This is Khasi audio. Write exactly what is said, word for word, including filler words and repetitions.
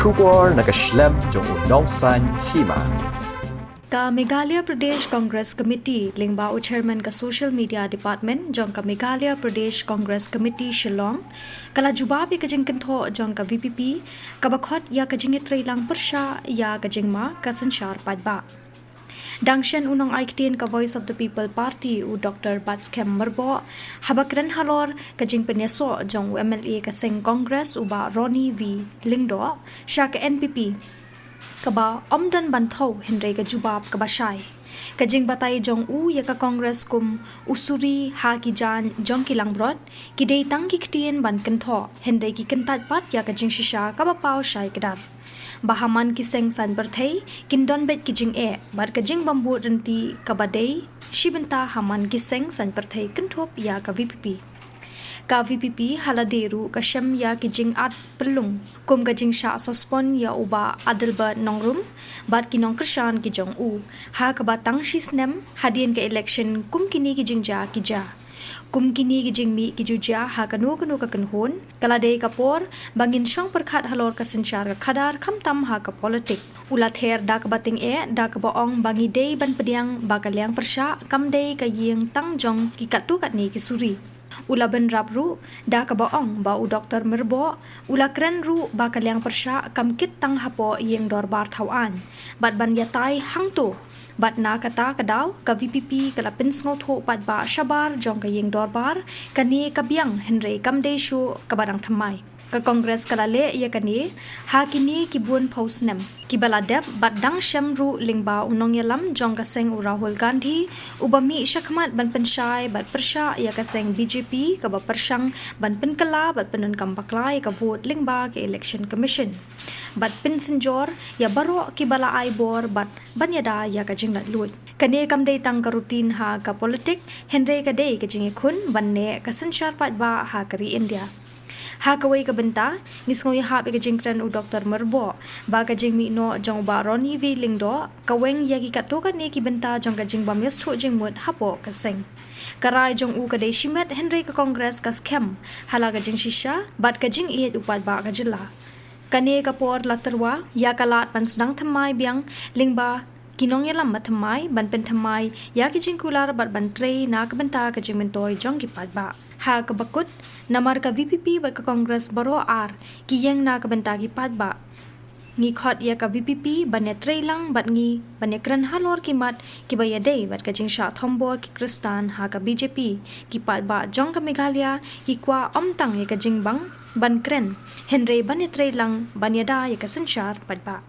Khubor na ka shlem jong u Nongsaiñ Hima. Ka Meghalaya Pradesh Congress Committee lyngba u Chairman ka Social Media Department jong ka Meghalaya Pradesh Congress Committee Shillong ka la jubab ïa ka jingkynthoh jong ka V P P kaba khot ïa ka jingïatreilang pyrshah ïa ka jingma ka synshar paidbah. Dang shen u nongai ktien ka Voice of the People Party u Doktor Batskhem Myrboh haba kren halor ka jingpynïasoh jong u M L A ka seng Congress u Bah Ronnie V Lyngdoh sha ka N P P kaba ym don ban thew hynrei ka jubab kaba shai. Ka jingbatai jong u ïa ka Congress kum u suri ha ki jaiñ jong ki langbrot ki dei tang ki ktien ban kynthoh hynrei ki kyntait pat ïa ka jingshisha kaba paw shai kdar. Ba ha man ki seng saiñ pyrthei kin don beit ki jingeh bad ka jingbym bud ryntih kaba dei shi bynta ha man ki seng saiñ pyrthei kynthup ïa ka V P P. Ka V P P ha lade ruh ka shem ïa ki jingat pynlong kum ka jingshah suspend ïa u Bah Adelbert Nongrum bad ki nongkyrshan ki jong u ha kaba tang shi snem hadien ka election kum kine ki jingjia ki jia. Kum kine ki jingmih ki ju jia ha kano kano ka kynhun, ka la dei ka por ba ngin shong pyrkhat halor ka synshar ka khadar khamtam ha ka politik. U la ther da kaba tyngeh da kaba ong ba ngi dei ban pdiang ba ka liang pyrshah kam dei ka ïing tang jong ki katto katne ki suri. U la bynrap ruh da kaba ong ba u Doktor Myrboh u la kren ruh ba ka liang pyrshah kam kit tang hapoh ïing dorbar thaw aiñ bad ban ïatai hangto. Bad na kata ka daw ka V P P ka la pynsngewthuh paidbah shabar jong ka ïing dorbar kane ka biang hynrei kam dei shuh kaba dang thymmai. Ka Congress ka la leh ïa kane ha kine ki bun phew snem kiba la dep bad dang shem ruh lyngba u nongïalam jong ka seng u Rahul Gandhi uba mih shakhmat ban pynshai bad pyrshah ïa ka seng B J P kaba pyrshang ban pynkylla bad pyndonkam bakla ïa ka vote lyngba ka Election Commission. Bad pynsynjor ïa baroh kiba la ai bor bad ban ïada ïa ka jinglaitluid. Kane kam dei tang ka routine ha ka politik hynrei ka dei ka jingïakhun ban neh ka synshar paidbah ha ka ri India. Ha kawei ka bynta ngi sngew ïahap ïa ka jingkren u Doktor Myrboh ba ka jingmih noh jong u Bah Ronnie V Lyngdoh ka weng ïa ki katto katne ki bynta jong ka jingbym ïasngewthuh jingmut hapoh ka seng. Ka rai jong u ka dei shimet hynrei ka Congress ka skhem ha la ka jingshisha bad ka jingïeit u paidbah ka jylla. Kane ka por la tyrwa ïa ka lad ban sdang thymmai biang lyngba ki nongïalam ba thymmai ban pynthymmai ïa ki jingkular bad ban trei na ka bynta ka jingmyntoi jong ki paidbah. Ha kaba kut namar ka V P P bad ka Congress baroh ar ki ïeng na ka bynta ki paidbah. Ngi khot ïa ka V P P ban ïatreilang bad ngi ban ïakren halor ki mat kiba ïadei bad ka jingshah thombor ki Khristan ha ka B J P. Ki paidbah jong ka Meghalaya ki kwah ym tang ïa ka jingbang ban kren hynrei ban ïatreilang ban ïada ïa ka synshar paidbah.